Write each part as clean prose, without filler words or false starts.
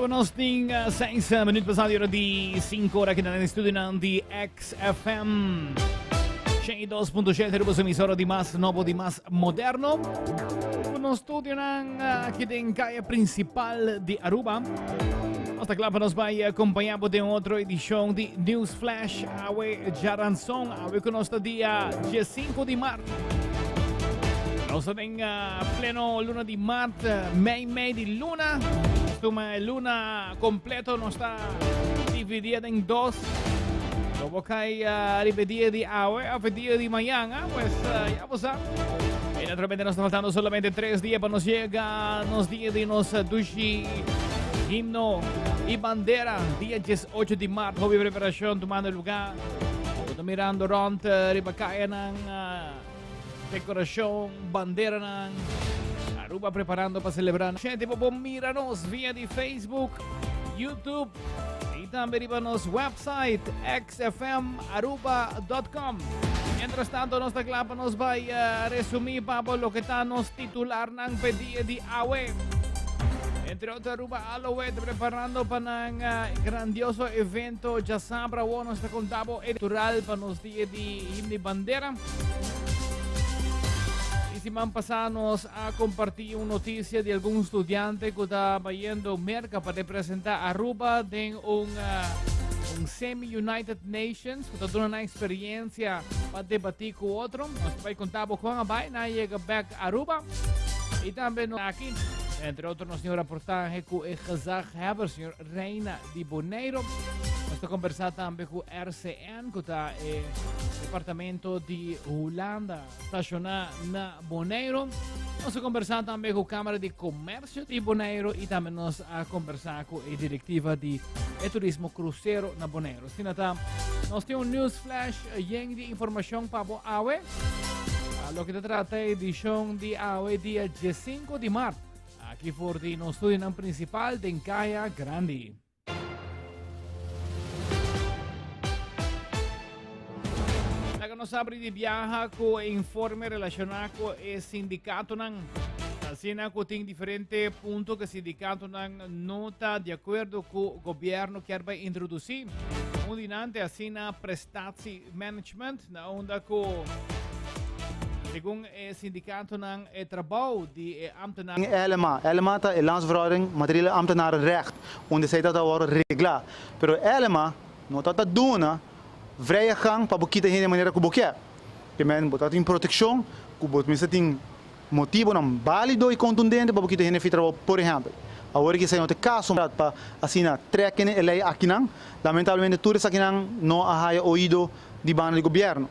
Nos tin 6 minuut pasado di ora di 5 ora aki na estudionan di XFM. 102.7 riba su emisora di mas nobo, di mas moderno. Ku nos studionan aki den kaya principal di Aruba. Nos ta kla pa nos bai acompaña bo den otro edicion di News Flash. Awe djaranson, awe ku nos ta dia 15 di maart. Nos ta den pleno luna di maart, mei mei di luna. Tuma e luna completo nos ta dividí den dos. Lo bo kai riba e dia di awe of e dia di mañana, pues ya bo sa. Y naturalmente nos ta faltando solamente 3 dia pa nos yega nos dia di nos dushi himno y bandera, dia 18 di maart. Hopi preparacion tumando lugar. Bo ta mirando rond riba kayanan. Decoracion, banderanan. Aruba preparando pa celebra. Gente, bo por mira nos via di Facebook, YouTube y tambe riba nos website xfmaruba.com. Mientras tanto, nos ta kla pa nos bai resumi pa bo loke ta nos titularnan p'e dia di awe. Entre otro, Aruba Aloe ta preparando pa nan grandioso evento djasabra awor. Nos ta konta bo e natural pa nos dia di Himno y Bandera. Y siman pasá nos a compartí un noticia di algun studiante cu ta bayendo Merca pa representa Aruba den un, un semi-United Nations cu ta duna nan experiencia pa debatí cu otro. Nos ta bay conta bo con a bay, nan a yega bek Aruba. Y tambe nos aki, entre otro, nos tin un reportahe cu e gezaghebber, señor Reina di Boneiro. Nos ta conversa tambe cu RCN. Ku ta e departamento di Hulanda stashoná na Boneiru. Nos a kombersá tambe ku Kámara di Komersio di Boneiru i tambe nos a kombersá ku e direktiva di e turismo krusero na Boneiru. Asina ta, nos tin un news flash yen di informashon pa bo awe. Loke ta trata e edishon di awe dia 15 di mart, aki for di nos studionan prinsipal den Kaya Grandi. Laga nos abri di biaha ku e informe relashoná ku e sindikatonan. Asina ku tin diferente punto ku e sindikatonan no ta di akuerdo ku gobièrnu kier bai introdusí. Un di nan ta asina prestatie management na unda ku segun e sindikatonan e trabou di e ambtenaar. LMA. LMA ta e Landsverordening Materiële Ambtenarenrecht. Unda esei ta ta wòrdu reglá. Pero Elema no ta ta duna vrije gang pa bo kita hende manera ku bo ke. Ke men bo ta tin protekshon ku bo mester tin motibonan bálido i kontundente pa bo kita hende fi trabou por ehèmpel. Awor ki esei no ta e kaso pa asina trèk e lei akinan, lamentablemente tur esakinan no a haya oido di banda di gobièrnu.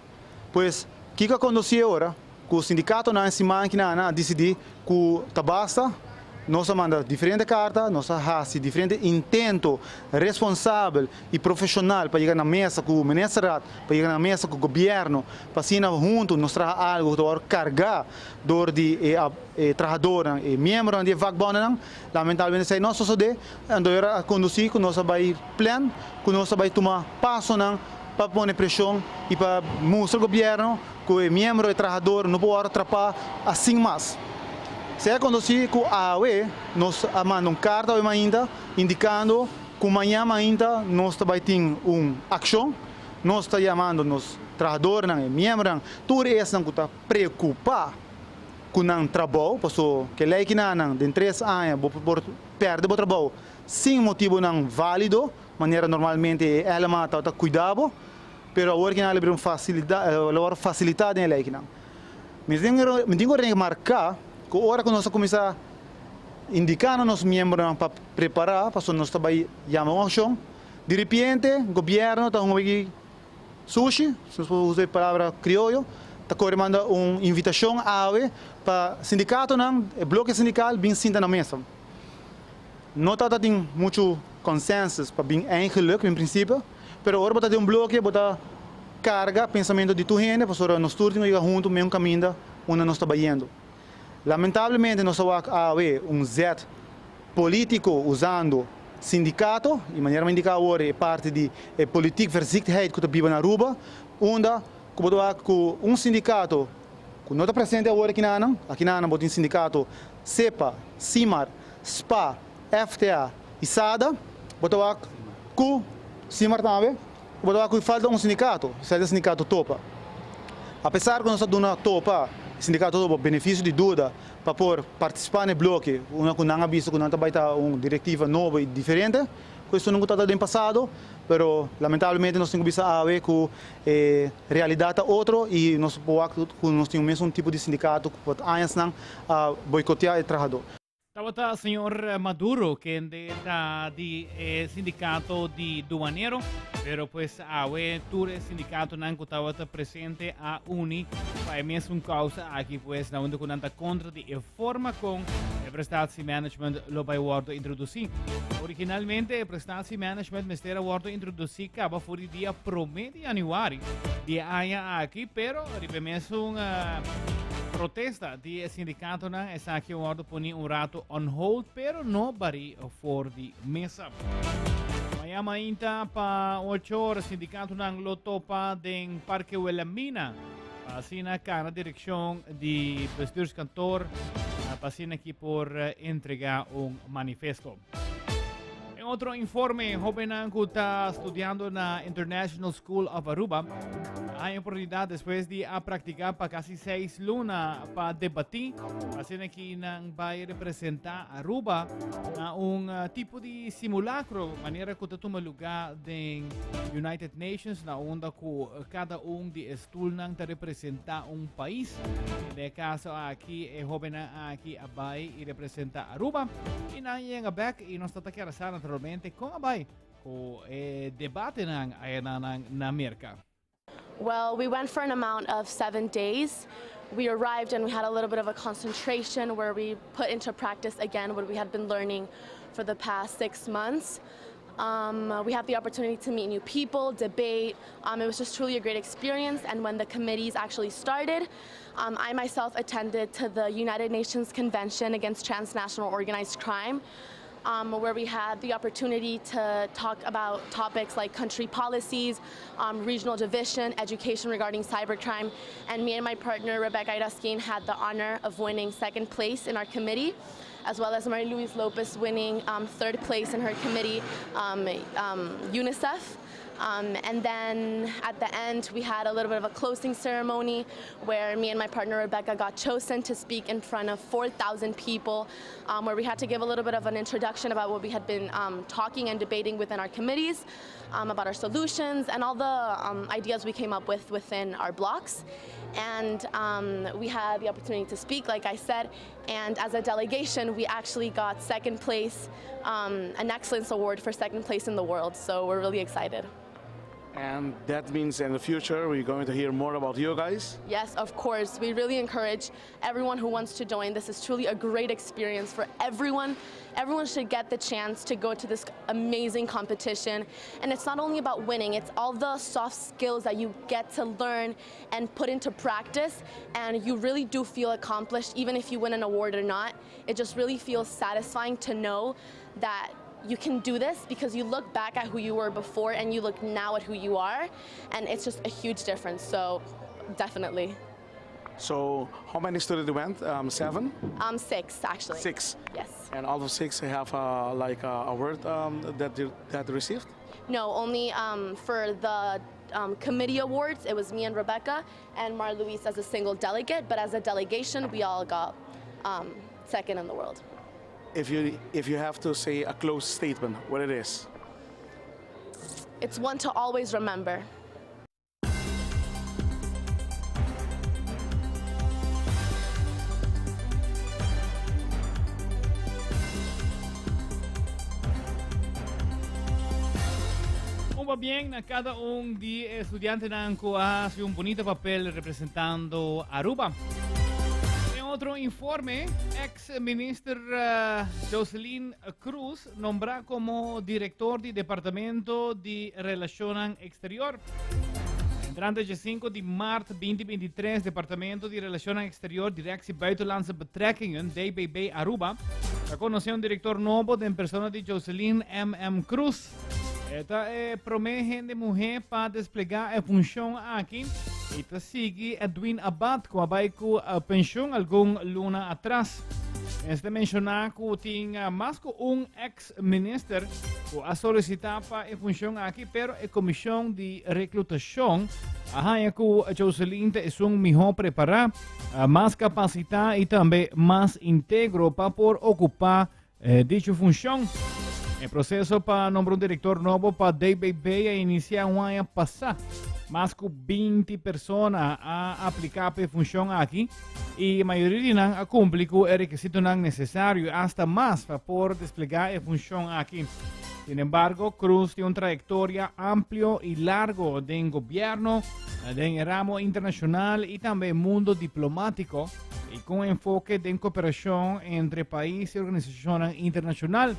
Pues kiko a kondusí e ora? Ku sindikatonan e siman kinan a disidí ku ta basta, nos a manda diferente karta, nos a hasi diferente intento responsabel i profeshonal pa yega na mesa ku Ministerraad, pa yega na mesa ku gobièrnu, pa asina huntu nos traha algu ku ta wòrdu kargá dor di e trahadornan, e miembronan di e vakbòndenan. Lamentablemente esei no a sosodé, anto e ora a kondusí ku nos a bai plan, ku nos a bai tuma pasonan pa pone preshon i pa mustra gobièrnu Ku e miembro e trahador no por wòrdu trapá asin mas. Sea konosí ku awe nos a manda un karta awe mainta indikando ku mañan mainta nos ta bai tin un akshon. Nos ta yamando nos trahadornan, e miembronan, tur esnan ku ta preokupá ku nan trabou, paso ke lei kinanan den tres aña bo por pèrdè bo trabou sin motibunan válido, manera normalmente e LMA tabata kuida bo. Pero awor kinan a bira un facilidad, lo wòrdu facilitá den e lei kinan. Mi tin mi tin ku remarká ku ora ku nos a kuminsá indiká na nos miembronan pa prepará pasobra nos ta bai yama un akshon, di ripiente gobièrnu ta hunga wiki sushi, si nos por usa e palabra krioyo, ta kore manda un invitashon awe pa sindikatonan, e bloke sindikal bin sinta na mesa. No tabata tin muchu consensus pa bin eigenlijk in principe. Pero ora bo ta den un bloke bo ta carga pensamento di tur hende pasobra nos tur tin cu yega hunto mesun caminda unda nos ta bayendo. Lamentablemente nos ta wak awe un zet politico usando sindicato y manera mi a indica awor e parti di e politiek verzichtheid cu ta biba na Aruba unda cu bo ta wak cu un sindicato cu no ta presente awor akinanan, akinanan bo tin sindicato SEPA, SIMAR, spa, FTA. I SADA, bo ta wak ku Simar tambe, bo ta wak ku falta un sindikato, esei ta sindikato topa. Apesar ku nos ta duna topa, sindikato topa, benefisio di duda pa por partisipá na e bloke, unda ku nan a bisa ku nan ta bai ta un direktiva nobo i diferente ku esun ku tabata den pasado, pero lamentablemente nos tin ku bisa awe ku e realidat ta otro i nos por wak ku nos tin mesun tipo di sindikato ku por añasnan a boikoteá e trahadó. Tabata señor Maduro kende ta di e sindicato di duanero, pero pues awe tur e sindicatonan cu tabata presente a uni pa e mesun causa aki, pues na unda cu nan ta contra di e forma con e prestatiemanagement lo bay wordo introduci. Originalmente e prestatiemanagement mester a wordo introduci caba for di dia prome di januari di e aña aki, pero riba e mesun protesta Di e sindikatonan esaki a wòrdu poni un ratu on hold pero no barí for di mesa. Mañan mainta pa ocho or sindikatonan lo topa den Parke Wilhelmina pa asina kana direkshon di bestuurskantoor pa asina ki por entrega un manifesto. En otro informe, hobennan cu ta studiando na International School of Aruba hay oportunidad despues di a practica pa casi seis luna pa debati asina ki nan bay representa Aruba na un eh, tipo di simulacro manera cu ta tuma lugar den United Nations na unda cu eh, cada un di e stoelnan ta representa un pais. Den e caso aki e hobennan aki a bay y representa Aruba y nan yenga bek y nos ta ta kier sa naturalmente con a bay cu e debatenan ayanan na Merca. Well, we went for an amount of seven days. We arrived and we had a little bit of a concentration where we put into practice again what we had been learning for the past six months. Um, we had the opportunity to meet new people, debate. Um, it was just truly a great experience. And when the committees actually started, um, I myself attended to the United Nations Convention Against Transnational Organized Crime, um, where we had the opportunity to talk about topics like country policies, um, regional division, education regarding cybercrime. And me and my partner, Rebecca Irausquin, had the honor of winning second place in our committee as well as Marie Luis Lopez winning um, third place in her committee, um, um, UNICEF. Um, and then at the end, we had a little bit of a closing ceremony where me and my partner Rebecca got chosen to speak in front of 4,000 people, um, where we had to give a little bit of an introduction about what we had been um, talking and debating within our committees, um, about our solutions, and all the um, ideas we came up with within our blocks. And um, we had the opportunity to speak, like I said, and as a delegation, we actually got second place, um, an excellence award for second place in the world. So we're really excited. And that means in the future we're going to hear more about you guys? Yes, of course. We really encourage everyone who wants to join. This is truly a great experience for everyone. Everyone should get the chance to go to this amazing competition. And it's not only about winning, it's all the soft skills that you get to learn and put into practice. And you really do feel accomplished, even if you win an award or not. It just really feels satisfying to know that you can do this because you look back at who you were before and you look now at who you are, and it's just a huge difference. So, definitely. So, how many students went? Um, seven? Um, six, actually. Six. Yes. And all of six have uh, like a award um, that you, that received? No, only um, for the um, committee awards, it was me and Rebecca and Mar Luis as a single delegate, but as a delegation, we all got um, second in the world. If you if you have to say a close statement, what it is? It's one to always remember. Un pabien na cada un di e estudiantenan cu a haci un bunita papel representando Aruba. En otro informe, ex-minister Joseline Cruz nombra como director di Departamento di Relacionnan Exterior. Entrante dje 5 di maart 2023, Departamento di Relacionnan Exterior, Directie Buitenlandse Betrekkingen, DBB Aruba, ta conoce un director nobo den persona di Joseline MM. Cruz. E ta e prome hende muhe pa desplega e funcion aki y ta sigui Edwin Abad cu a bay cu pensioen algun luna atras. Mester menshoná ku tin mas ku un eks minister ku a solisitá pa e funshon aki, pero e komishon di reklutashon a haña ku Joseline ta esun mihó prepará, mas kapasitá i tambe mas integro pa por okupá Dicho funshon. E proseso pa nombra un direktor nobo pa DBB a inisiá un aña pasá. Mas ku 20 persona a apliká pa e funshon aki i mayoria di nan a kumpli ku e rekisitonan nesesario i asta mas pa por desplegá e funshon aki. Sin embargo, Cruz tin un trayektoria amplio i largo den gobièrnu, den e ramo internashonal i tambe e mundo diplomátiko. I ku un enfoke den koperashon entre pais i organisashonnan internashonal.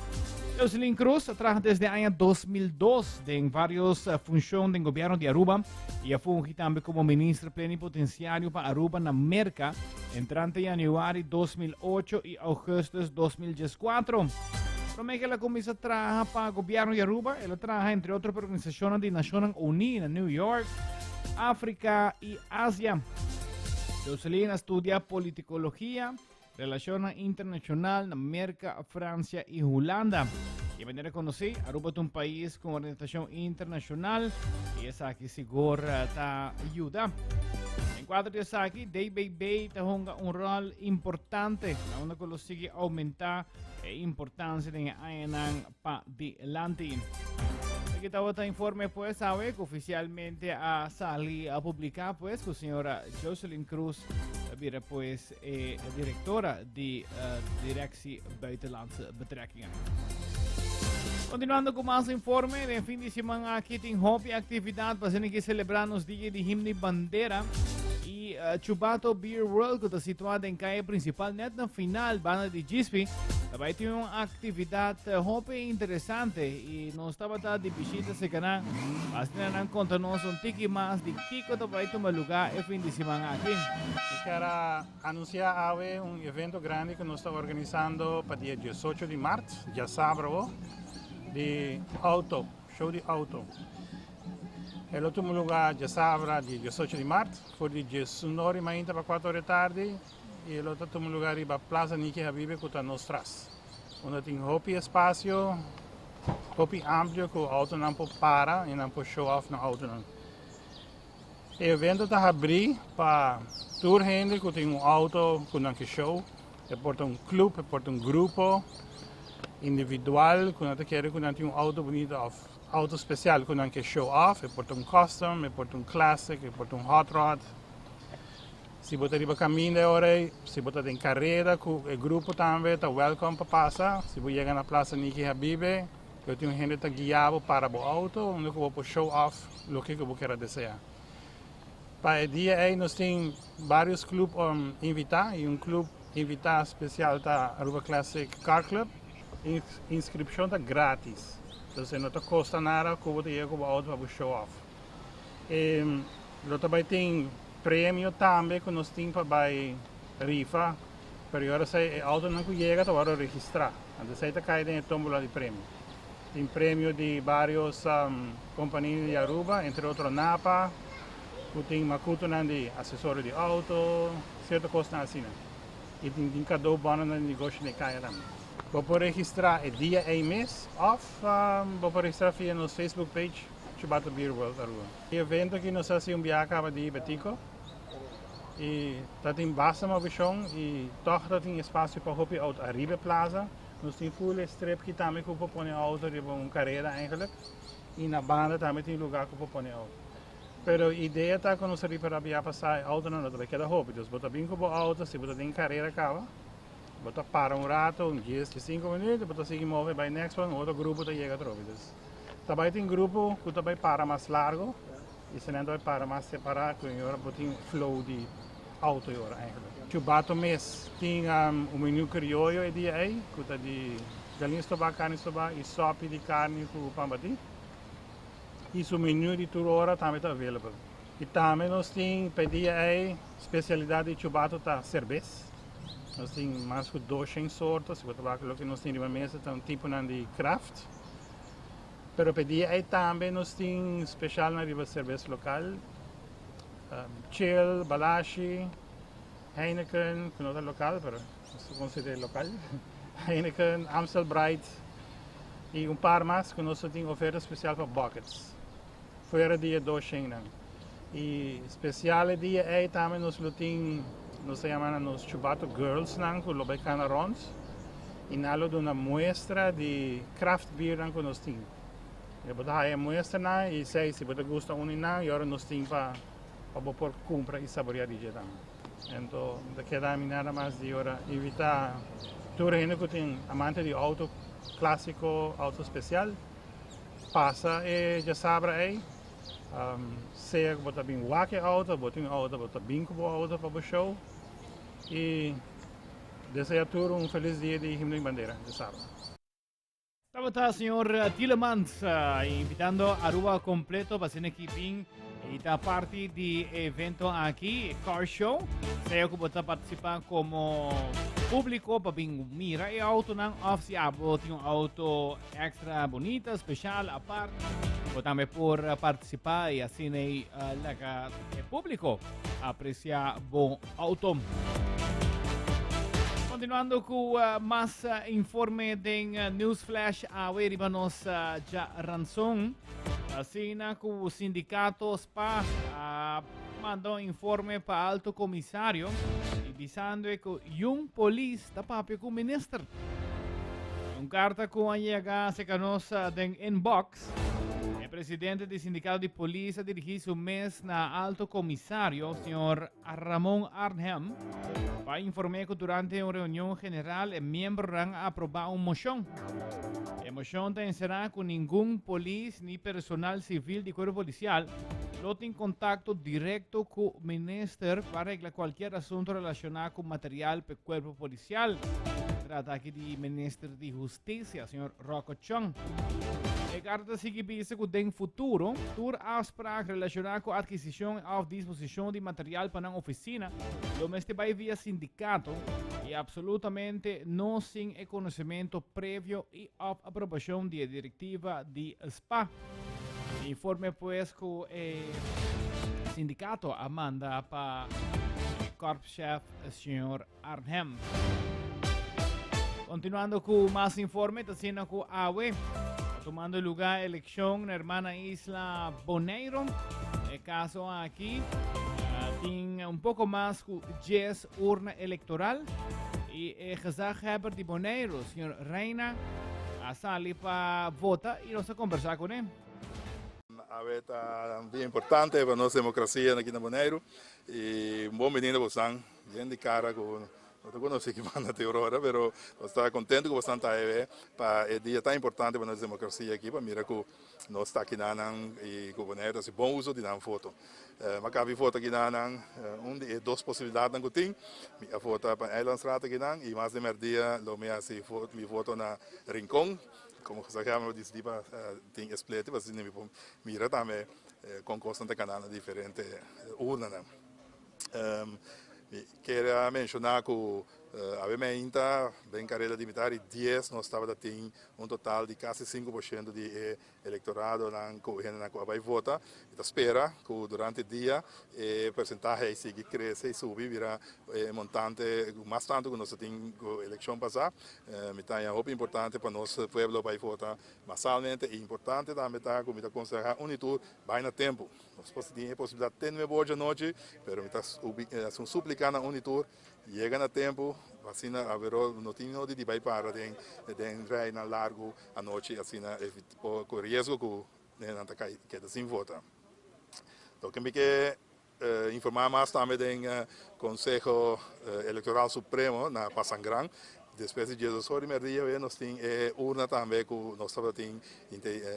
Joselin Cruz a traha desde aña 2002 den varios funshon den gobièrnu di Aruba i a fungi tambe komo minister plenipotensiario pa Aruba na Merka entrante yanüari 2008 i ougùstùs 2014. Promé ku el a kuminsá traha pa gobièrnu di Aruba, el a traha entre otro pa organisashonnan di Nashonnan Uní na New York, Afrika i Asia. Joseline a studia politikologia, relashonnan internashonal na Merka, Fransia i Hulanda. I manera konosí, Aruba ta un pais ku un orientashon internashonal i esaki sigur ta yuda. Den kuadro di esaki, DBB ta hunga un ròl importante na unda ku lo sigui oumentá e importansia den e añanan pa dilanti. Aki tabata informe pues awe ku oficialmente a sali a publica pues ku señora Jocelyn Cruz a bira pues e directora di uh, Directie Buitenlandse Betrekkingen. Continuando cu mas informe, den fin di semana aki tin hopi actividad pa que celebra nos dia di himno y bandera. Y uh, Chubato Beer World, que está situada en calle principal, net na final, banda di Gispi, Tabay tin un actividad hopi interesante y nos tabata di bishita cerca nan. Asina nan conta nos un tiki mas di kico ta bay tuma lugar e fin di siman aki. Mi kier a anuncia awe un evento grandi cu nos ta organisando pa dia 18 di maart, diasabra awo, di auto, show di auto. E lo tuma lugar diasabra di 18 di maart, for di 11 ora di mainta pa 4 ora di tardi. E lo ta tuma lugar riba Plaza Niki Habibe cu ta nos tras. Unda tin hopi espacio, hopi amplio cu autonan por para y nan por show off nan autonan. E evento ta habri pa tur hende cu tin un auto cu nan ke show. E por ta un club, e por ta un grupo individual cu nan ta kere cu nan tin un auto bunita of auto special cu nan ke show off. E por ta un custom, e por ta un classic, e por ta un hot rod. Si bo ta riba kaminda e ora ei, si bo ta den kareda ku e grupo tambe ta wèlkòm pa pasa. Si bo yega na Plaza Niki Habibe, lo tin un hende ta guia bo para bo outo unda ku bo por show off loke ku bo kier a deseá. Pa e dia ei nos tin vários klup invitá i un klup invitá spesial ta Aruba Classic Car Club. Inskripshon ta grátis, entonces no ta kosta nada ku bo ta yega ku bo outo pa bo show off. E lo ta bai tin Premio tambe cu nos tin pa bay rifa, pero y ora esey e autonan cu yega ta worde registra, anto esey ta cay den e tombola di premio. Tin premio di varios compania di Aruba, entre otro Napa, cu tin macutonan di accesorio di auto, cierto cosnan asina. Y tin tin cadeau bononan di negoshi den caya tambe. Bo por registra e dia ey mes of bo por registra via nos Facebook page Chubata Beer World Aruba. E evento aki nos a hasi un biaha kaba di Betico y ta tin basta movishon y tog ta tin espacio pa hopi auto ariba e plaza. Nos tin full e strip ki tambe ku por pone auto riba un kareda eigenlijk y na banda tambe tin lugar ku por pone auto. Pero idea ta ku nos a ripara biaha pasa e autonan no ta bai keda hopi. Dus bo ta bin ku bo auto si bo ta den kareda kaba bo ta para un rato un dies diesinco minuut bo ta sigui move bai next one otro grupo ta yega atrobe. Dus Ta bai tin grupo ku ta bai para mas largo i esnan ta bai para mas separá ku e ora bo tin flow di auto e ora eigenlijk. Chubato mes tin un menu krioyo e dia ei ku ta di galin stobá, karni stobá i sòpi di karni ku pan batí. I su menu di tur ora tambe ta available. I tambe nos tin pa e dia ei spesialidat di Chubato ta serbes. Nos tin mas ku doshen sorto, si bo ta wak loke nos tin riba mesa ta un tiponan di craft. Pero p'e dia ei tambe nos tin specialnan riba serbes local, Chill, Balashi, Heineken, cu no ta local pero. Nos ta considera local. Heineken, Amstel Bright y un par mas cu nos tin oferta special pa buckets. Fuera di e 200 nan. Y special e dia ey tambe nos lo tin, nos ta yama nan nos Chubato Girls nan cu lo bay cana rond y nan lo duna muestra di craft beer nan cu nos tin. E bo ta haya muestra nan y esey si bo ta gusta un di nan y ora nos tin pa pa bo por cumpra y saborea di dje tambe. Ento ta keda mi nada mas di ora invita tur hende cu tin amante di auto clasico, auto special, pasa e djasabra ey, sea cu bo ta bin wak e auto, bo tin auto, bo ta bin cu bo auto pa bo show y desea tur un feliz dia di Himno y Bandera djasabra. Tabata señor Tielemans invitando Aruba completo pa asina aki bin y ta parti di e evento aki, Car Show. Sea cu bo ta participa como publico pa bin mira e autonan of si abo tin un auto extra bonita, special, apart, bo tambe por participa y asina laga e publico aprecia bo auto. Continuando cu mas informe den News Flash awe riba nos djaranson. Asina cu sindicato spa a manda un informe pa Alto Comisario y bisando cu yun polis ta papia cu minister. Un carta cu a yega cerca nos den inbox. E presidente di sindicato di polis a dirigi su mes na Alto Comisario, señor Ramon Arnhem, pa inform'é cu durante un reunion general e miembronan a aproba un mocion. E mocion ta encerá cu ningun polis ni personal civil di cuerpo policial lo tin contacto directo cu minister pa regla cualkier asunto relaciona cu material p'e cuerpo policial. Ta trata aki di minister di Husticia, señor Rocco Chong. E karta ta sigui bisa ku den futuro tur afspraak relashoná ku atkisishon òf disposishon di material pa nan ofisina lo mester bai via sindikato i apsolutamente no sin e konosementu previo i òf aprobashon di e direktiva di spa. Informe pues ku e sindikato a manda pa e korpschef señor Arnhem. Continuando cu mas informe, ta asina cu awe ta tumando lugar eleccion na hermana isla Bonaire. E caso aki tin un poco mas cu 10 urna electoral y e gezaghebber di Bonaire, señor Reina, a sali pa vota y nos a conversa con él. Awe ta un dia importante pa nos democracia aki na Boneiru y un bon binida bosan. Yen di cara cu no ta conoci ki banda te Aurora, pero nos ta contento cu bosan ta awe pa e dia tan importante pa nos democracia aki, pa mira cu nos ta akinanan y cu Bonaire ta haci bon uso di nan voto. Mi a caba di vota akinanan, un di e dos posibilidadnan cu tin, mi a vota pa Eilandsraad akinan y mas di merdia lo mi haci mi voto na Rincon, como gezaghebber mi a dicidi pa tin e split pa asina mi por mira tambe con cosnan ta cana na diferente urnanan. Mi kier a menciona cu awe meinta den careda di mitar di dies nos tabata tin un total di casi 5% di e electoradonan cu hendenan cu a bay vota. Mi ta spera cu durante dia e percentahe ay sigui crece y subi bira e montante mas tanto cu nos a tin cu eleccion pasa. Mi ta haña hopi importante pa nos pueblo bay vota masalmente y importante tambe ta cu mi ta conseha un y tur bay na tempo. Nos por tin e posibilidat te nuebe or djanochi, pero mi ta hasi un suplika na un di tur, yega na tempu, asina averó no tin nodi di bai para den den reinan largu anochi asina ku riesgo ku nan ta kai keda sin vota. Loke mi ke informá mas tambe den Konseho Elektoral Supremo na Pasangran, Despues di diesdos ora di merdia awe nos tin e urna tambe ku nos tabata tin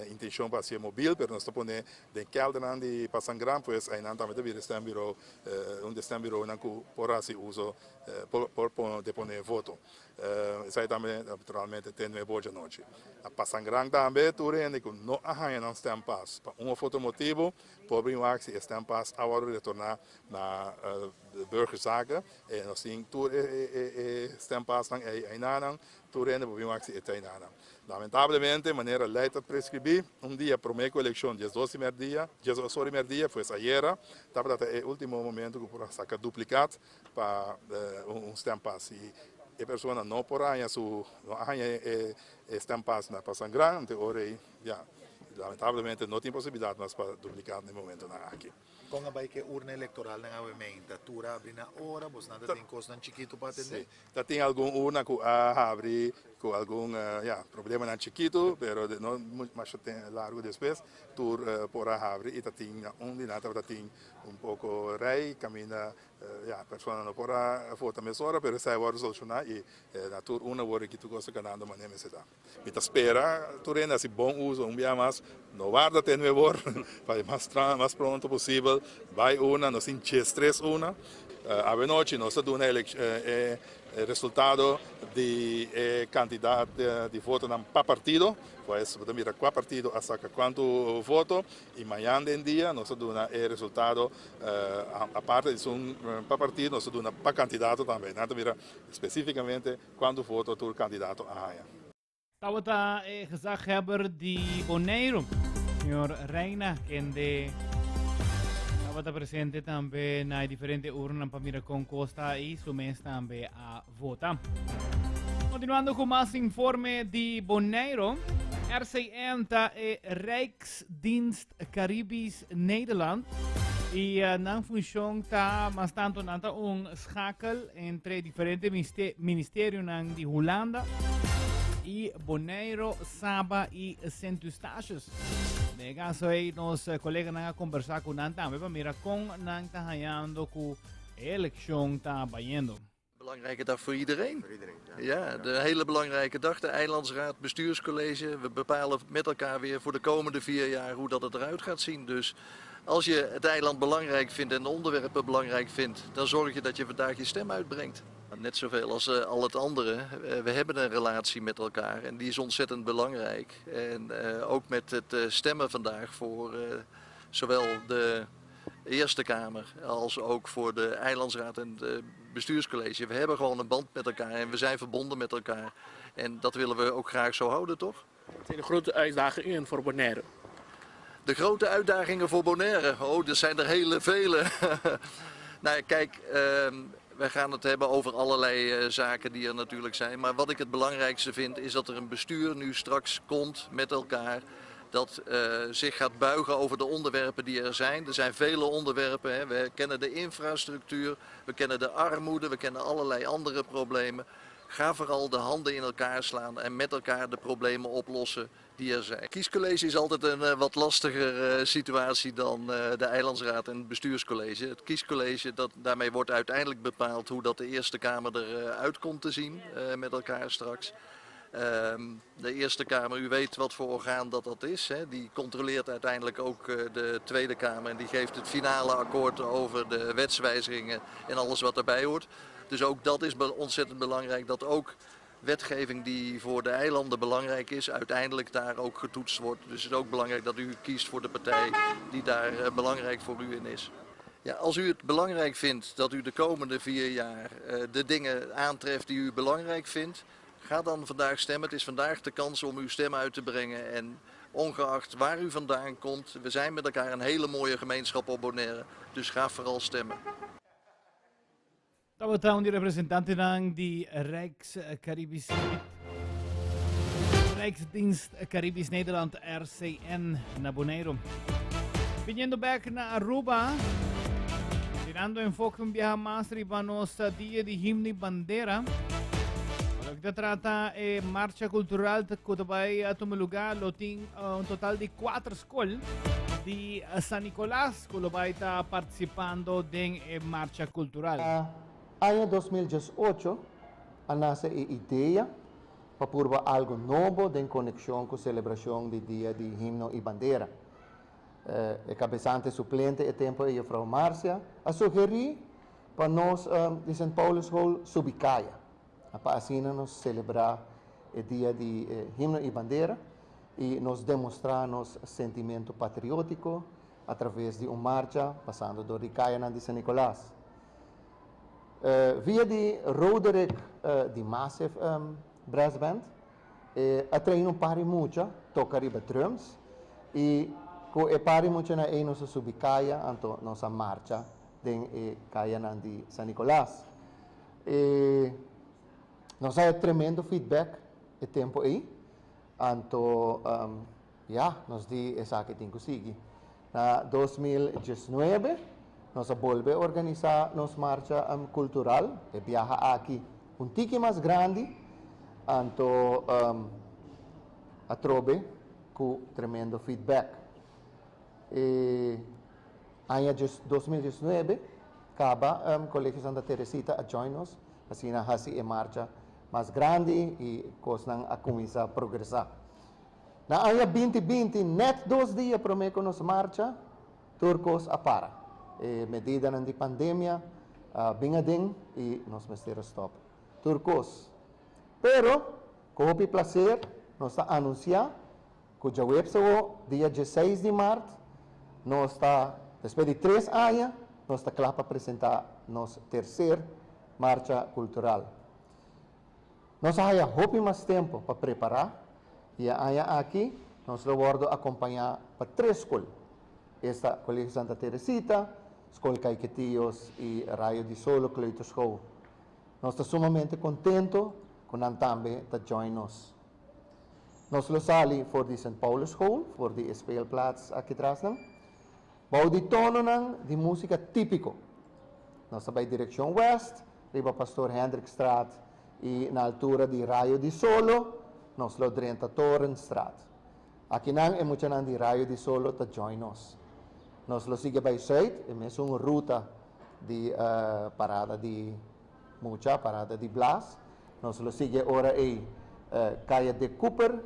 intenshon pa hasié mobil pero nos ta pone den keldernan di Pasangran pues einan tambe ta bira stembureau un di e stembureaunan ku por hasi uso por deponé voto. Esei tambe naturalmente te nuebe or djanochi. Na Pasangran tambe tur hende ku no a haña nan stempas pa un of otro motibu por bin wak si e stempas a wòrdu retorná na burgerzaken e nos tin tur e stempasnan ei einanan, tur hende por bin wak si e ta einanan. Lamentablemente manera lei ta prescribí un dia promé ku elekshon 12 di merdia, 12 ora di merdia, pues ayera tabata ta e ultimo momento ku por a saka duplikat pa un stempas. I e persona no por haña su no a haña e e stempas na pa Sangran, anto e ora ei ya lamentablemente no tin posibilidat mas pa dupliká na e momentonan aki. Kon a bai ku e urna elektoralnan awe meinta? Tur a abri na ora? Bosnan ta tin kosnan chikitu pa atendé? Sí, ta tin algun urna ku a habri ku algun ya problemanan chikitu, pero no masha largu despues tur por a habri i ta tin na un di nan tabata tin un poko rei kaminda ya persona no por a vota mesora, pero esei a wòrdu solushoná i na tur urna wòrdu aki tur kos ta ganando manera mester ta. Mi ta spera tur hende hasi bon uso un bia mas, no warda te nuebor, pa e mas mas pronto posibel bai urna, nos tin 13 urna. Awenochi nos ta duna e resultado di e kantidat di votonan pa partido, pues bo ta mira kua partido a saka kuantu voto i mañan den dia nos ta duna e resultado aparte di esun pa partido nos ta duna pa kandidato tambe, nan ta mira spesífikamente Cuanto voto tur candidato a haya? Tabata e gezaghebber di Boneiru, señor Reina, kende tabata presente tambe na e diferente urnan pa mira con cos ta y su mes tambe a vota. Continuando cu mas informe di Boneiru, RCN ta e Rijksdienst Caribisch Nederland y nan funcion ta mas tanto nan ta un schakel entre diferente ministerionan di Hulanda y Bonaire, Saba y Sint Eustatius. Den e caso ei nos coleganan a conversa cu nan tambe pa mira con nan ta hayando cu e eleccion ta bayendo. Belangrijke dag voor iedereen. Voor iedereen, ja. Ja, de hele belangrijke dag. De Eilandsraad, bestuurscollege. We bepalen met elkaar weer voor de komende 4 jaar hoe dat het eruit gaat zien. Dus als je het eiland belangrijk vindt en de onderwerpen belangrijk vindt, dan zorg je dat je vandaag je stem uitbrengt. Net zoveel als al het andere. We hebben een relatie met elkaar en die is ontzettend belangrijk. En ook met het stemmen vandaag voor zowel de Eerste Kamer als ook voor de Eilandsraad en het bestuurscollege. We hebben gewoon een band met elkaar en we zijn verbonden met elkaar. En dat willen we ook graag zo houden, toch? Wat zijn de grote uitdagingen voor Bonaire? De grote uitdagingen voor Bonaire? Oh, er zijn er hele vele. Nou, kijk, wij gaan het hebben over allerlei zaken die er natuurlijk zijn. Maar wat ik het belangrijkste vind is dat er een bestuur nu straks komt met elkaar dat zich gaat buigen over de onderwerpen die er zijn. Er zijn vele onderwerpen. Hè. We kennen de infrastructuur, we kennen de armoede, we kennen allerlei andere problemen. Ga vooral de handen in elkaar slaan en met elkaar de problemen oplossen die er zijn. Kiescollege is altijd een wat lastiger situatie dan de Eilandsraad en het bestuurscollege. Het kiescollege, daarmee wordt uiteindelijk bepaald hoe dat de Eerste Kamer eruit komt te zien met elkaar straks. De Eerste Kamer, u weet wat voor orgaan dat is. Hè? Die controleert uiteindelijk ook de Tweede Kamer en die geeft het finale akkoord over de wetswijzigingen en alles wat daarbij hoort. Dus ook dat is ontzettend belangrijk, dat ook wetgeving die voor de eilanden belangrijk is, uiteindelijk daar ook getoetst wordt. Dus het is ook belangrijk dat u kiest voor de partij die daar belangrijk voor u in is. Ja, als u het belangrijk vindt dat u de komende 4 jaar de dingen aantreft die u belangrijk vindt, ga dan vandaag stemmen. Het is vandaag de kans om uw stem uit te brengen. En ongeacht waar u vandaan komt, we zijn met elkaar een hele mooie gemeenschap op Bonaire. Dus ga vooral stemmen. Tabata un di representantenan di Rijks Caribisch Rijksdienst Caribisch Nederland RCN na Bonaire. Viniendo back na Aruba, tirando enfoque un biaha mas riba nos dia di himno y bandera. Lo que ta trata e marcha cultural cu ta bay a tuma lugar lo tin un total di cuatro school di San Nicolas cu lo bay ta participando den e marcha cultural. Na aña 2018 a nase e idea pa purba algo nobo den konekshon ku selebrashon di Dia di Himno i Bandera. E kabesante suplente e tempu ei, Juffrouw Marcia, a sugerí pa nos di Sint Paulusschool subi kaya pa asina nos selebrá e Dia di Himno i Bandera i nos demostrá nos sentimentu patriótiko atraves di un marcha pasando dor di kayanan di San Nicolas. Via di Roderick di Massive Brass Band e a train un par di mucha toca riba drums y cu e par di muchanan ey nos a subi caya anto nos a marcha den e cayanan di San Nicolas. E. Nos a haya tremendo feedback e tempo ei, anto ya, nos di esaki tin ku sigui. Na 2019 nos a bolbe organisa nos marcha kultural, e biaha aki un tiki mas grandi, anto atrobe ku tremendo feedback. E aña 2019 kaba Colegio Santa Teresita a join nos, asina hasi e marcha mas grandi i kosnan a kuminsá progresá. Na aña 2020, nèt dos dia promé ku nos marcha, tur kos a para. E medidanan di pandemia a bin aden i nos mester a stòp tur kos. Pero, ku hopi plaser nos ta anunsiá ku djaweps awo, dia dieseis di mart, nos ta, despues di tres aña, nos ta kla pa presentá nos terser marcha kultural. Nos a haya hopi mas tempo pa prepara y e aña aki nos lo wordo acompaña pa tres scol, esta Colegio Santa Teresita, Scol Caiquetios y Rayo di Solo Kleuterschool. Nos ta sumamente contento cu nan tambe ta join nos. Nos lo sali for di Sint Paulusschool, for di e speelplaats aki trasnan, bou di tononan di musica tipico. Nos ta bay direccion west, riba Pastoor Hendrikstraat y na altura di Rayo di Solo nos lo drenta Torenstraat. Akinan e muchanan di Rayo di Solo ta join nos. Nos lo sigui bay zuid, e mesun ruta di parada di mucha, parada di Blaas. Nos lo sigui e ora ey Kaya Dick Cooper,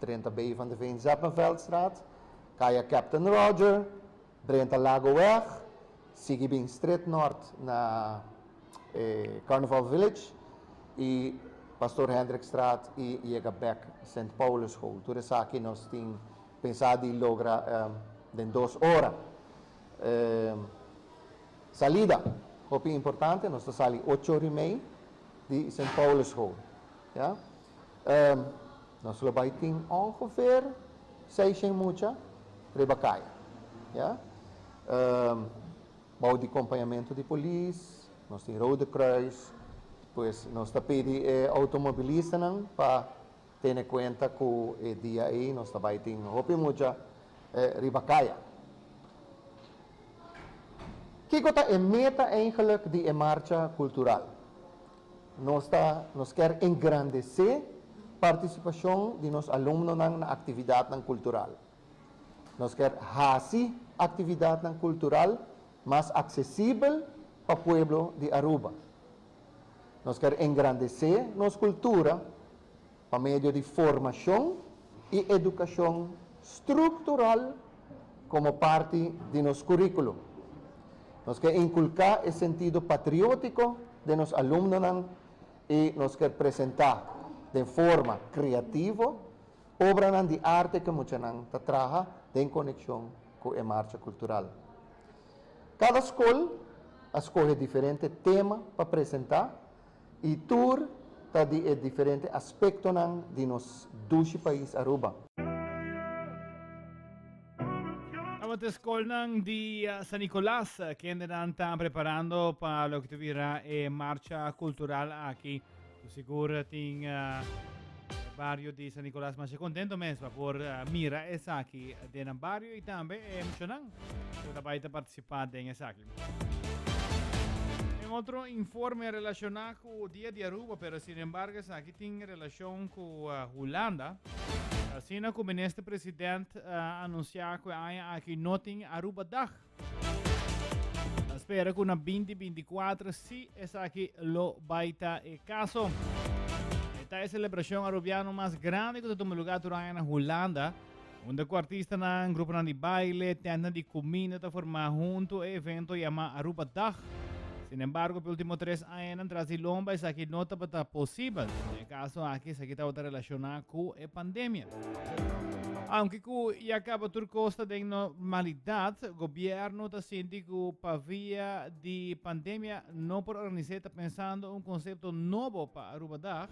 drenta bay van de Veen Zeppenveldstraat, Kaya Captain Roger, Drenta Lagoweg, sigui bin stret nort na e Carnival Village y Pastoor Hendrikstraat y yega bek Sint Paulusschool. Tur esaki nos tin pensa di logra den dos ora. Salida, hopi importante, nos ta sali ocho ora y mei di Sint Paulusschool. Ya. Nos lo bai tin ongeveer seishen mucha riba kaya. Ya. Bou di kompañamentu di polis, nos tin Rode Kruis, pues nos ta pidi e outomobilistanan pa tene kuenta ku e dia ei nos ta bai tin hopi mucha riba kaya. Kiko ta e meta eigenlik di e marcha kultural? Nos ta nos kier engrandesé partisipashon di nos alumnonan na aktividatnan kultural. Nos kier hasi aktividatnan kultural mas aksesibel pa pueblo di Aruba. Nos kier engrandesé nos kultura pa medio di formashon i edukashon struktural komo parti di nos kuríkulo. Nos ke inkulká e sentido patriótiko den nos alumnonan i nos ker presentá den forma kreativo obranan di arte ku muchanan ta traha den konekshon ku e marcha kultural. Kada skol a skohe diferente tema pa presentá i tur ta di e diferente aspektonan di nos dushi pais Aruba. Tabata e skolnan di San Nicolas kendenan ta preparando pa loke ta bira e marcha kultural aki. Ku sigur tin bario di San Nicolas masha kontento mes pa por mira esaki den nan bario i tambe e muchanan ku ta bai ta partisipá den esaki. En otro informe relashoná ku Dia di Aruba pero sinembargo esaki tin relashon ku Hulanda. Asina ku Minister President a anunsiá ku e aña aki no tin Arubadag. Ta spera ku na 2024 si esaki lo bai ta e kaso. E ta e selebrashon arubiano mas grandi ku ta tuma lugá tur aña na Hulanda, unda ku artistanan, gruponan di baile, tèntnan di kuminda ta formá huntu e evento yamá Arubadag. Sinembargo, p'e último tres añanan tras di lomba esaki no tabata posibel. Den e kaso aki esaki tabata relashoná ku e pandemia. Aunke ku ya kaba tur kos ta den normalidat, gobièrnu ta sinti ku pa via di pandemia no por organis'é ta pensando un konsepto nobo pa Arubadag,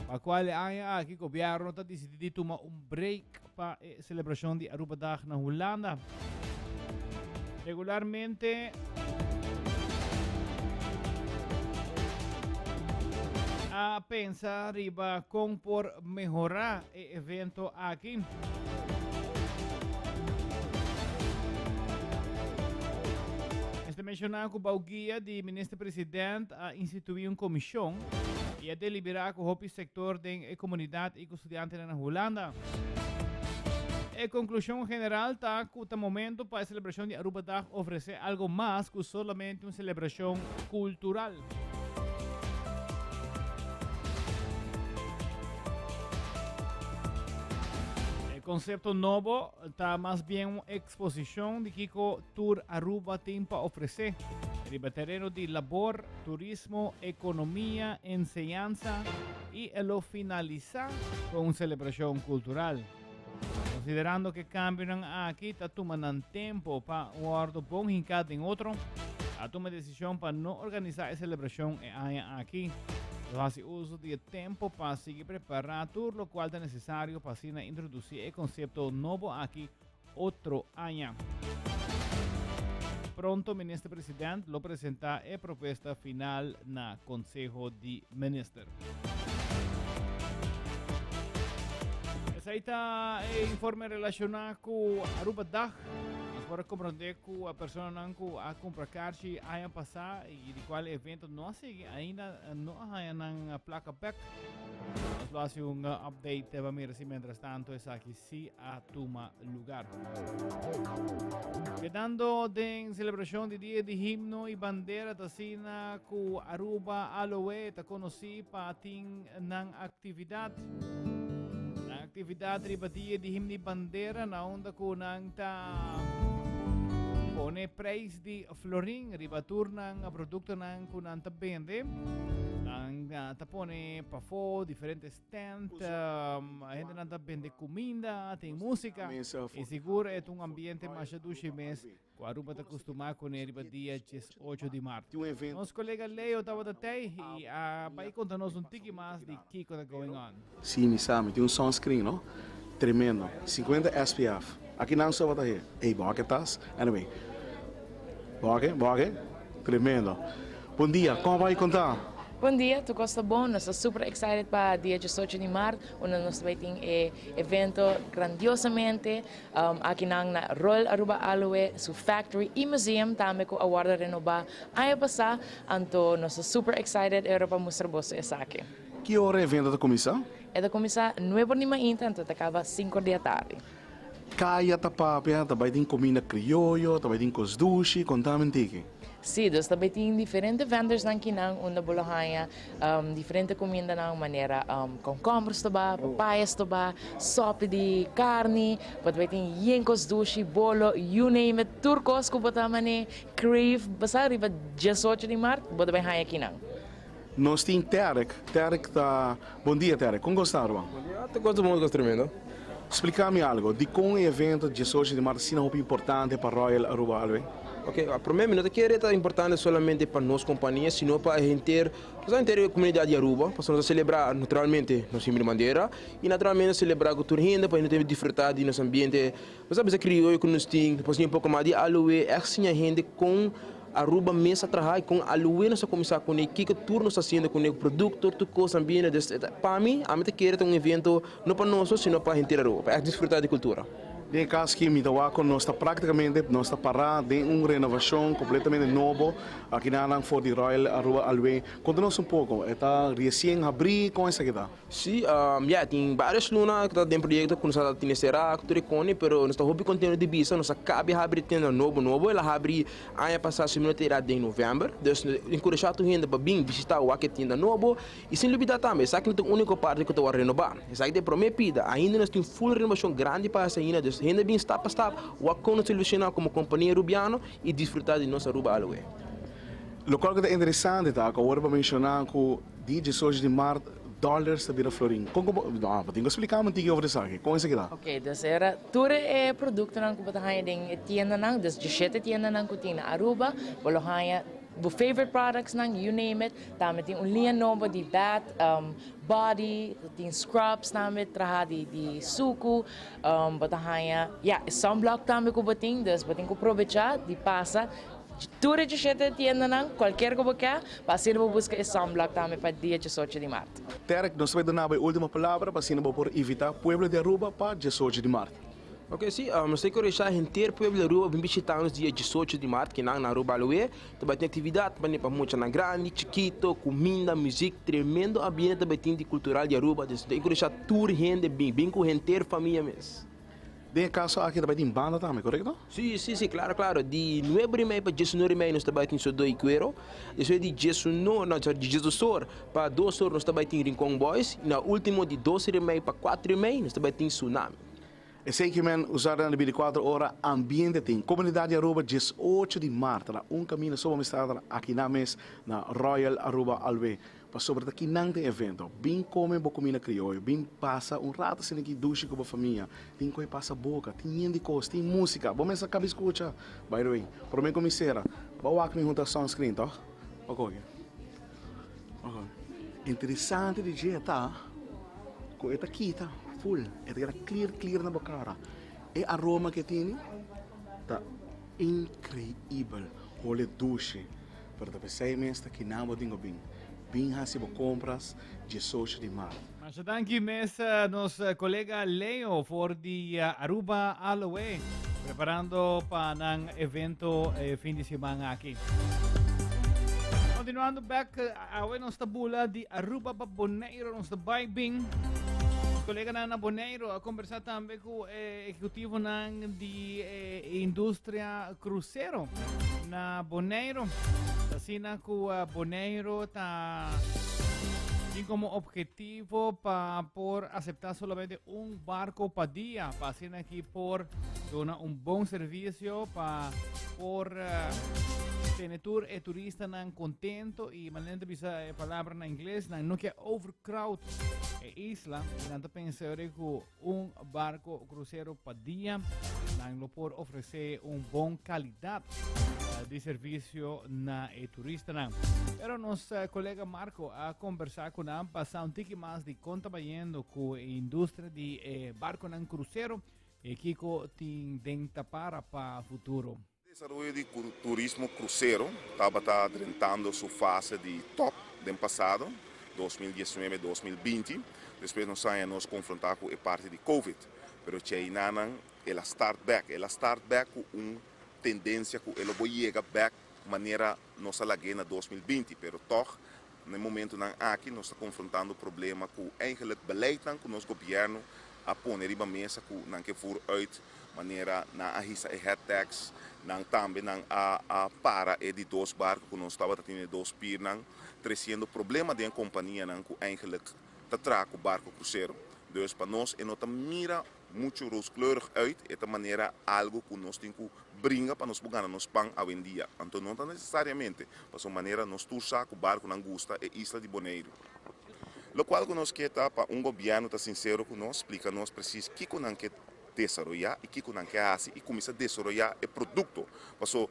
pa kual e aña aki gobièrnu ta disidí di tuma un break pa e selebrashon di Arubadag na Hulanda. Regularmente. A pensa riba kon por mehorá e evento aki. Mester menshoná ku bou guia di Minister President a instituí un komishon i a deliberá ku hopi sektor den e komunidat i ku studiantenan na Hulanda. E konklushon general ta ku ta momento pa e selebrashon di Arubadag ofresé algo mas ku solamente un selebrashon kultural. E konsepto nobo ta mas bien un eksposishon di kiko tur Aruba tin pa ofresé riba tereno di labor, turismo, ekonomia, enseñansa i e lo finalisá ku un selebrashon kultural. Konsiderando ku e kambionan aki ta tuma nan tempu pa wòrdu bon hinká den otro, a tuma e desishon pa no organisá e selebrashon e aña aki. Lo hasi uso di e tempu pa sigui prepará tur lokual ta nesesario pa asina introdusí e konsepto nobo aki otro aña. Pronto Minister President lo presenta e propuesta final na Conseho di Minister. Esai ta e informe relaciona cu Aruba Dag. Nos por a comprende cu e personanan cu a cumpra kaartje aña pasa y di cual evento no a sigui ainda no a haya nan placa bek. Nos lo haci un update pa mira si mientras tanto esaki si a tuma lugar. Kedando den celebracion di Dia di Himno y Bandera ta asina cu Aruba Aloe ta conoci pa tin nan actividad. Nan actividad riba Dia di Himno y Bandera na unda cu nan ta pone prijs di florin riba tur nan productonan cu nan ta bende. Nan ta pone pafo diferente tent, hendenan ta bende kuminda, tin músika i sigur e ta un ambiente masha dushi mes ku Aruba ta kustumá kuné riba dia 18 di mart. Nos kolega Leo tabata tei i a bai konta nos un tiki mas di kiko ta going on. Sí, mi sa, mi tin un sunscreen, no? Tremendo. 50 SPF. Aki nan so tabata he. Ey, bo a ke tas? Anyway. Bo a ke? Bo a ke? Tremendo. Bon dia, kon a bai konta? Bon dia, tur kos ta bon. Nos ta super excited pa dia diesocho di mart, unda nos ta bai tin e evento grandiosamente akinan na Royal Aruba Aloe, su factory y museum tambe cu a wordo renoba aña pasa. Anto nos ta super excited ora pa mustra boso esaki. Ki ora e evento ta cuminsa? E ta cuminsa nuebe or di mainta anto ta caba cinco or di atardi. Kaya ta papia, ta bai tin kuminda krioyo, ta bai tin kos dushi, kontami un tiki. Sí, dus ta bai tin diferente vendersnan kinan unda bo lo haña diferente kumindanan manera konkombers ta ba, papayas ta ba, sòpi di karni, bo ta bai tin yen kos dushi, bolo, you name it, tur kos ku bo ta man'é crave basá riba diesocho di mart bo ta bai haña kinan. Nos tin Terek. Terek ta. Bon dia Terek, kon gosta Aruba? Bon dia, ta gosta bon, gosta tremendo. Splika mi algo, dikon e evento diesocho di mart asina hopi importante pa Royal Aruba Alway? Ok, prome mi no ta kere ta importante solamente pa nos kompania sino pa henter, nos henter e komunidat di Aruba, pasobra nos ta selebrá naturalmente nos himno di bandera i naturalmente selebrá ku tur hende pa hende disfrutá di nos ambiente. Nos a bisa krioyo ku nos tin, nos por siña un poko mas di Aloe, ègt siña hende kon Aruba mes a traha i kon Aloe nos a kuminsá kuné, kiko tur nos ta hasiendo kuné, produkto, tur kos nan bini. Dus pa mi, ami ta kere ta un evento no pa nos so, sino pa henter Aruba, pa ègt disfrutá di kultura. Den e kas aki mi ta wak ku nos ta praktikamente nos ta pará den un renovashon kompletamente nobo aki nan for di Royal Aruba Aloe. Konta nos un poko, e ta resien habrí? Kon esaki ta? Sí, ya, tin varios luna ku ta den proyekto ku nos a tene será ku tur e koni, pero nos ta hopi kontento di bisa nos a kabi habri tienda nobo nobo. El a habri aña pasá si mi no ta era den novèmber. Dus nos ta enkurashá tur hende pa bin bishitá wak e tienda nobo. I sin lubidá tambe, esaki no ta e úniko parti ku ta wòrdu renobá. Esaki ta e promé pida. Ainda nos tin ful renobashon grandi pa hasi ainda. Dus hende bin stap pa stap wak kon nos ta ilushoná komo kompania Rubiano i disfrutá di nos Aruba Aloe. Lokual ku ta interesante ta ku awor bo a menshoná ku Di diesocho di mart dollars ta bira florin. Kon ku bo, no, bo tin ku splika mi un tiki over esaki. Kon esaki ta? Ok, dus era tur e produktonan ku bo ta haña den e tiendanan, dus diesshete tiendanan ku tin na Aruba, bo lo haña bo favorite productsnan, you name it. Tambe tin un liña nobo di bath, body, tin scrubs tambe traha di di suku. Bo ta haña, ya, e sunblock tambe ku bo tin, dus bo tin ku probecha di pasa. Tur e 17 tiendanan, cualkier cu bo kier, pa asina bo busca e sunblock tambe pa dia 18 di maart. Terek, nos ta bay duna bo e ultimo palabra pa asina bo por invita pueblo di Aruba pa 18 di maart. Ok, si, nos ta encourage henter pueblo di Aruba bin bishita nos dia 18 di maart, kinan na Aruba Aloe. Ta bay tin actividad pa pa muchanan grandi, chikito, cuminda, muziek, tremendo ambiente ta bay tin di cultural di Aruba. Dus nos ta encourage tur hende bin, bin cu henter famia mes. Den e kaso aki ta bai tin banda tambe, korekto? Sí, sí, sí, klaro, klaro. Di nuebe i mei pa diesunor i mei nos ta bai tin Sodó i Kuero. Despues di diesunor, no, sorry, di diesdosor pa dosor nos ta bai tin Rincon Boys. I na último di doser i mei pa kuater i mei nos ta bai tin Tsunami. Esei ke men usa durante bintikuater ora ambiente tin. Komunidat di Aruba 18 di mart na un kaminda soba mester aki nan mes na Royal Aruba Alwe. Pasobra ta kinan den evento. Bin come bo comida crioyo, bin pasa un rato asina aki dushi cu bo famia. Tin coe pasa boca, tin yen di cos, tin musica. Bo mes a caba scucha. By the way, prome cu mi cera, bo a wak mi hunta sunscreen, toch? Bo coge. Bo coge. Interesante di dje ta cu e ta kita full, e ta keda clear clear na bo cara. E aroma cu e tini ta increibel. Hole dushi. Pero ta pesey mes ta kinan bo tin ku bin. Bin hasi bo kompras 18 di mart. Masha danki mes nos kolega Leo for di Aruba Aloe preparando pa nan evento e fin di siman aki. Continuando back, awe nos ta bula di Aruba pa Bonaire, nos ta bai bin. Nos koleganan na Bonaire a conversa tambe ku e ejecutivonan di e industria crucero na Bonaire. Asina ku Bonaire ta tin como objetivo pa por acepta solamente un barco pa dia, pa asina aki por duna un bon servicio, pa por tene tur e turistanan contento y manera ta bisa e palabra na ingles, nan no ke overcrowd e isla y nan ta pensa ora ku Un barco crucero pa dia, nan lo por ofrece un bon calidad di servicio na e turistanan. Pero nos colega Marco a conversa cu nan pa sa un tiki mas di con ta bayendo cu e industria di e barconan crucero y kico tin den tapara pa futuro. Desaroyo di turismo krusero tabata drentando su fase di top den pasado, 2019, 2020. Despues nos haña nos konfrontá ku e parti di Covid. Pero ch'einanan el a start bèk. El a start bèk ku un tendensia ku e lo bo yega bèk manera nos a lag'é na 2020. Pero tòg na e momentunan aki nos ta konfrontando problema ku eigenlik beleidnan ku nos gobièrnu a pone riba mesa ku nan ke voer uit manera nan a hisa e head tax, nan tambe nan a a para e di dos barco cu nos tabata tin e dos piernan, treciendo problema den e companianan cu eigenlijk ta traha cu barco crucero. Dus pa nos e no ta mira mucho rooskleurig uit, e ta manera algo cu nos tin cu bringa pa nos por gana nos pan awendia. Anto no ta necesariamente, pasobra manera nos tur sa cu barconan gusta e isla di Boneiru. Locual cu nos ke ta pa un gobierno ta sincero cu nos, splica nos precies kico nan ke desaroyá i kiko nan ke hasi i kuminsá desaroyá e produkto. Paso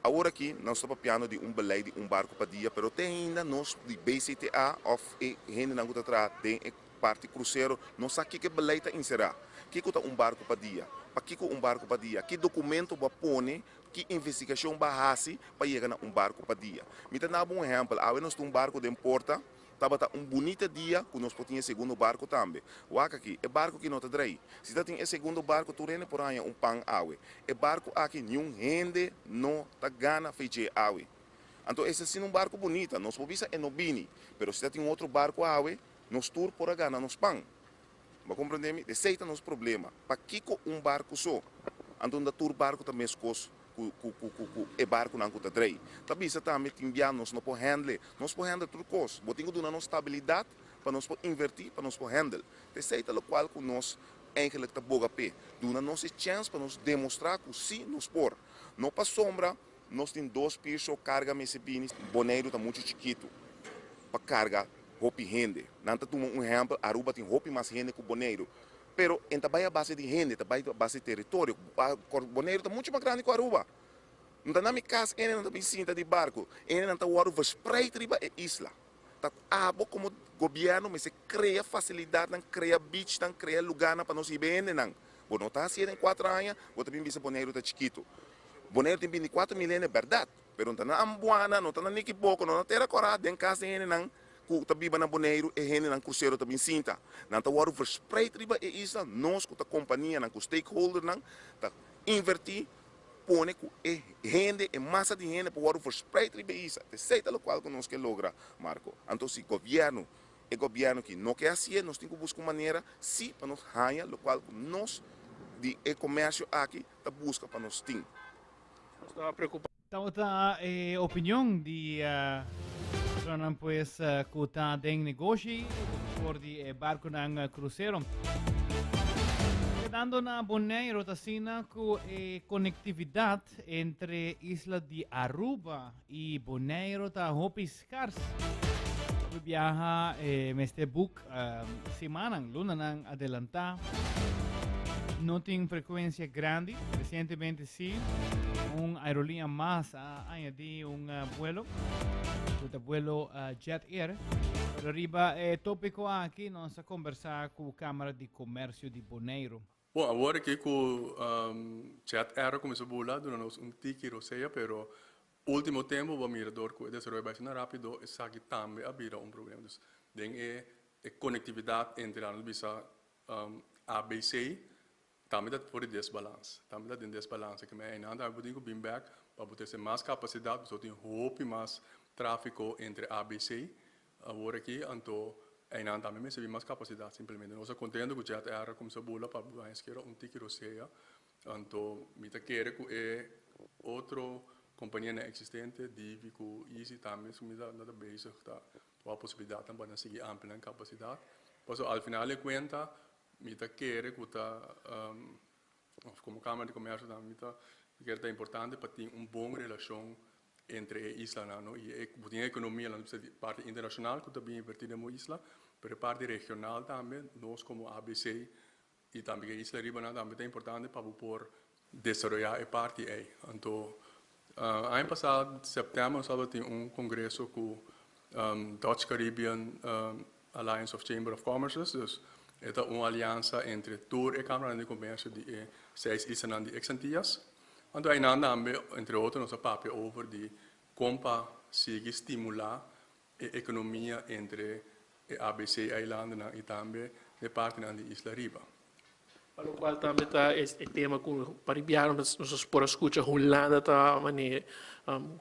awor aki nos ta papiando di un beleid di un barku pa dia, pero te ainda nos di BCTA òf e hendenan ku ta traha den e parti krusero no sa kiko e beleid ta enserá. Kiko ta un barku pa dia? Pakiko un barku pa dia? Ki dokumento bo a pone? Ki investigashon bo a hasi pa yega na un barku pa dia? Mi ta daba un ehèmpel, awe nos tin un barku den porta. Tabata un bunita dia ku nos por tin e segundo barku tambe. Wak aki, e barku ki no ta drei. Si ta tin e segundo barku tur hende por haña un pan awe. E barku aki niun hende no ta gana fe dje awe. Anto esta asina un barku bunita, nos por bisa e no bini, pero si ta tin un otro barku awe, nos tur por a gana nos pan. Bo a komprende mi? Esei ta nos problema. Pakiko un barku so? Anto unda tur barku ta meskos ku ku ku ku ku e barkunan ku ta drei. Ta bisa tambe tin bia nos no por handle. Nos por handle tur kos. Bo tin ku duna nos stabilidat pa nos por invertí, pa nos por handle. T'esei ta lokual ku nos eigenlik ta boga p'e. Duna nos e chèns pa nos demostrá ku sí nos por. No pasobra nos tin dos piso karga mester bini. Boneiru ta muchu chikitu pa karga hopi hende. Nan ta tuma un ehèmpel, Aruba tin hopi mas hende ku Boneiru. Pero en ta bai a base di hende, ta bai a base di teritorio. Boneiru ta muchu mas grandi ku Aruba. No ta na mi kas hendenan ta bin sinta di barku. Hendenan ta wòrdu verspreid riba e isla. Ta abo komo gobièrnu mester krea fasilidatnan, krea beachnan, krea lugarnan pa nos hiba e hendenan. Bo no ta hasié den kuater aña, bo ta bin bisa Boneiru ta chikitu. Boneiru tin 24 mil hende, bèrdat. Pero no ta na Ambuana, no ta na Nikiboko, no na Tera Kòrá, den kas di hendenan ku ta biba na Boneiru e hendenan krusero ta bin sinta. Nan ta wòrdu verspreid riba e isla, nos ku ta kompanianan, ku stakeholdernan ta invertí pone ku e hende, e masa di hende por wòrdu verspreid riba e isla. Esei ta lokual ku nos ke logra, Marco. Anto si gobièrnu, e gobièrnu ki no ke hasié, nos tin ku buska un manera si pa nos haña lokual ku nos di e komersio aki ta buska pa nos tin. Nos ta preocupa. Tabata e opinion di personanan pues cu ta den negoshi for di e barconan crucero. Kedando na Bonaire ta asina cu e conectividad entre isla di Aruba y Bonaire ta hopi scars. Hopi biaha e mester boek simanan, lunanan adelantá. No tin frekuensia grandi. Resientemente sí, un aerolínea mas a añadí un vuelo, ku ta vuelo Jet Air. Pero riba e tópiko aki nos a kombersá ku Kámara di Komersio di Boneiru. Bon, awor aki ku Jet Air a kuminsá bula duna nos un tiki rosea, pero Ultimo tempo bo a mira dor cu e desaroyo bai asina rapido esaki tambe a bira un problema. Dus den e e conectividad entre laat nos bisa ABC tambe ta for di desbalans. Tambe ta den desbalans. Ke men einan tambe bo tin cu bin bek pa bo trece mas capacidad pasobra tin hopi mas trafico entre ABC awor aki anto einan tambe mester bin mas capacidad simplemente. Nos ta contento cu Jet Air a cuminsa bula pa bo haña sikiera un tiki rosea Anto mi ta kere ku e otro kompanianan eksistente, Divi ku Easy tambe su mi ta ta bezig ta wak posibilidatnan pa nan sigui amplia nan kapasidat. Pasobra al final di kuenta mi ta kere ku ta òf komo Kámara di Komèrsio tambe mi ta kere ta importante pa tin un bon relashon entre e islanan no i e bo tin e ekonomia nan bisa di parti internashonal ku ta bin invertí den bo isla pero e parti regional tambe nos komo abc I tambe e isla riba nan tambe ta importante pa bo por desaroyá e parti ei. Anto aña pasá sèptèmber nos tabata tin un kongreso ku Dutch Caribbean Alliance of Chamber of Commerces, dus e ta un aliansa entre tur e kámaranan di komersio di e seis islanan di eks Antias. Anto einan tambe entre otro nos a papia over di kon pa sigui stimulá e ekonomia entre e ABC eilandennan i tambe e partinan di Isla Riba. Pa lokual tambe ta e tema ku paribiano nos por a skucha Hulanda ta manera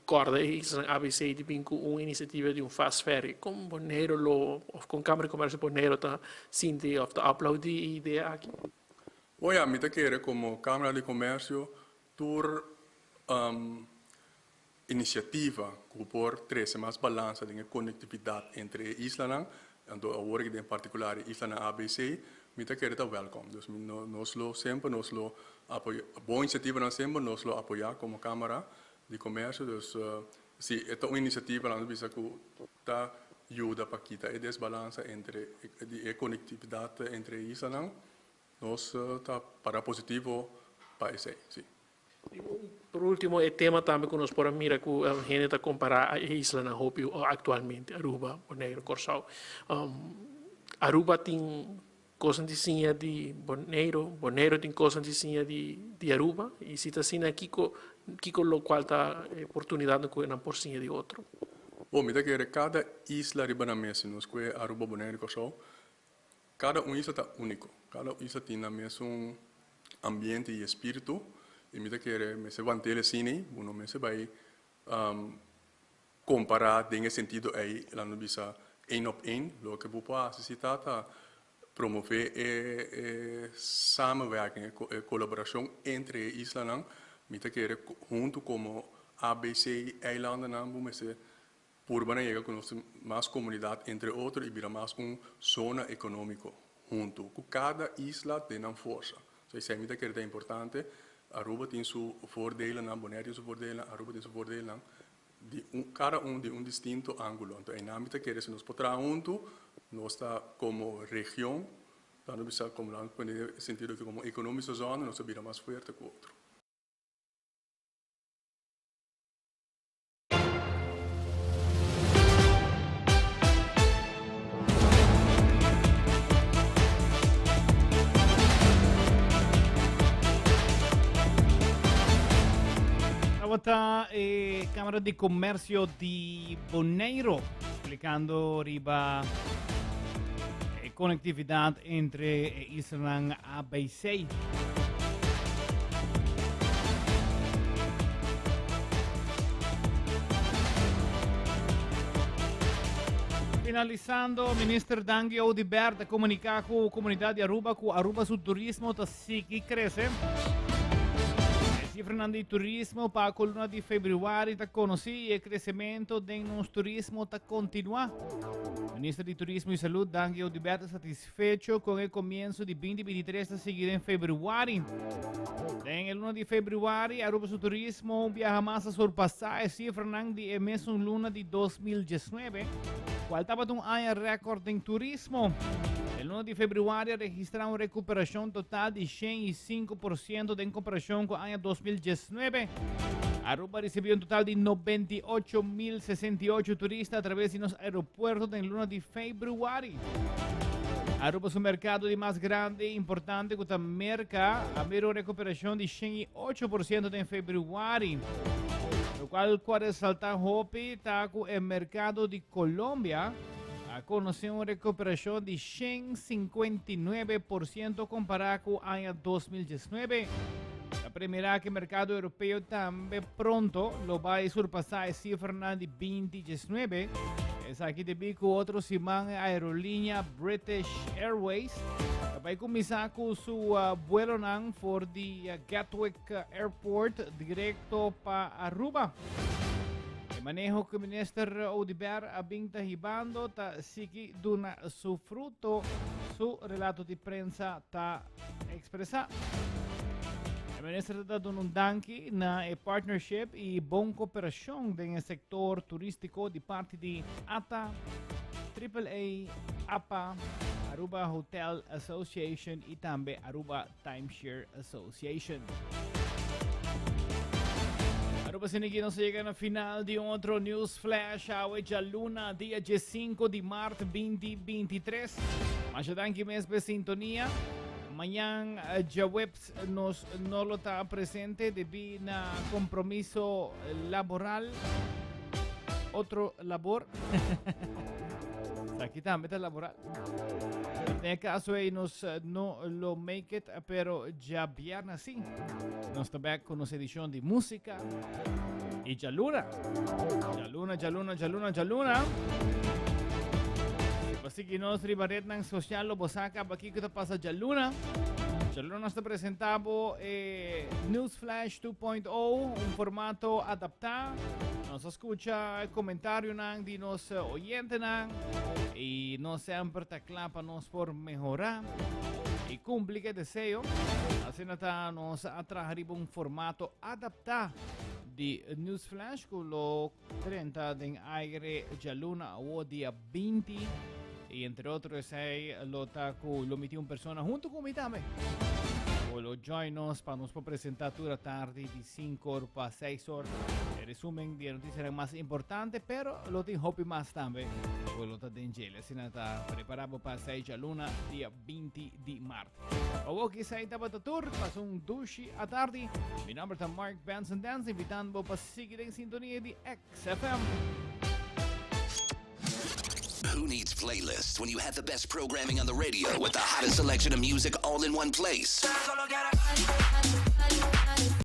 kòrda e islanan ABC di bin ku un inisiativa di un fast ferry. Kon Boneiru lo òf kon Kámara di Komèrsio Boneiru ta sinti òf ta aplaudí e idea aki? Bo ya, mi ta kere komo Kámara di Komèrsio tur Inisiativa ku por trese mas balansa den e konektividat entre e islanan, anto awor aki den partikular e islanan ABC, mi ta kere ta wèlkòm. Dus mi no nos lo semper nos lo apoyá bon inisiativanan semper nos lo apoyá komo Kámara di Komèrsio. Dus si e ta un inisiativa laat nos bisa ku ta yuda pa kita e desbalansa entre di e konektividat entre e islanan, nos ta para positivo pa esei, si. Por ultimo e tema tambe ku nos por a mira ku hende ta kompará e islanan hopi aktualmente, Aruba, Boneiru, Kòrsou. Aruba tin kosnan di siña di Boneiru, Boneiru tin kosnan di siña di Aruba i si ta asina kiko kiko lokual ta e oportunidatnan ku nan por siña di otro? Bon, mi ta kere kada isla riba nan mes, si nos kue Aruba, Boneiru i Kòrsou, Kada un isla ta úniko. Kada isla tin nan mesun ambiente i espíritu i mi ta kere mester want'el asina ei, bo no mester bai kompará den e sentido ei, laat nos bisa één op één. Loke bo por hasi si ta ta promové e e samenwerking, e kolaborashon entre e islanan. Mi ta kere huntu komo ABC eilandennan bo mester Purba na yega ku nos mas komunidat entre otro i bira mas un zona ekonómiko huntu ku kada isla den nan forsa. So esei mi ta kere ta importante. Aruba tin su voordelennan, Bonaire tin su voordelennan, Aruba tin su voordelennan, di un kada un di un distinto ángulo. Anto einan mi ta kere si nos por traha huntu nos ta komo region, laat nos bisa komo laat nos pone den e sentido ku komo ekonomiso zona nos ta bira mas fuerte ku otro. tabata e Cámara di Comercio di Boneiro explicando riba e conectividad entre e islanan ABC. Finalisando, Minister Dangui Oduber ta comunica cu comunidad di Aruba cu Aruba su turismo ta sigui crece. E cifranan di turismo pa cu luna di februari ta conoci y e crecemento den nos turismo ta continua. Minister di Turismo y Salud Dangui Oduber ta satisfecho con e comienzo di 2023 ta sigui den februari. Den e luna di februari Aruba su turismo un biaha mas a surpasa e cifranan di e mesun luna di 2019, cual tabata un aña record den turismo. E luna di februari a registra un recuperacion total di 105% den comparacion cu aña 2019. Aruba a ricibi un total di 98.068 turista a traves di nos aeropuerto den luna di februari. Aruba su mercado di mas grandi y importante cu ta Merca a mira un recuperacion di 108% den februari. Locual cu a resalta hopi ta cu e mercado di Colombia a conoce un recuperacion di 159% compara cu aña 2019. Ta premira cu e mercado europeo tambe pronto lo bay surpasa e cifranan di 2019. Esaki debi cu otro siman e aerolinea British Airways ta bay cuminsa cu su vuelonan for di Gatwick Airport directo pa Aruba. E maneho cu Minister Oduber a bin ta hibando ta sigui duna su fruto, su relato di prensa ta expresa. E minister ta duna un danki na e partnership y bon cooperacion den e sector turistico di parti di ata, AAA, apa, Aruba Hotel Association y tambe Aruba Timeshare Association. Aruba Siniki nos llega na final di otro News Flash awe djaluna dia 15 di maart 2023. Masha danki mes pe sintonia. Mañan eh, djaweps nos no lo ta presente debí na compromiso laboral. Otro labor. Aquí tambe ta laboral. Den e caso ei nos eh, no lo make it, pero djabièrnè sí. Nos ta back cu nos edicion di música. Y djaluna. Djaluna, djaluna, djaluna, djaluna. Si bo sigui nos riba rednan social lo bo sa caba kico ta pasa djaluna. Djaluna nos ta presenta bo e News Flash 2.0, un formato adaptá. Nos a scucha comentarionan di nos oyentenan y nos semper ta cla pa nos por mehora y cumpli cu e deseo. Asina ta nos a traha riba un formato adapta di News Flash cu lo drenta den aire djaluna awo dia 20 y entre otro esey lo ta cu lo miti un persona hunto cu mi tambe cu lo join nos pa nos por presenta tur atardi di 5 or pa 6 or e resumen di e noticianan mas importante pero lo tin hopi mas tambe cu lo ta den djele. Asina ta prepara bo pa 6 djaluna dia 20 di maart. Awor kisai tabata tur, pasa un dushi atardi. Mi nomber ta Mark Benson Dance, invitando bo pa sigui den sintonia di XFM. Who needs playlists when you have the best programming on the radio with the hottest selection of music all in one place?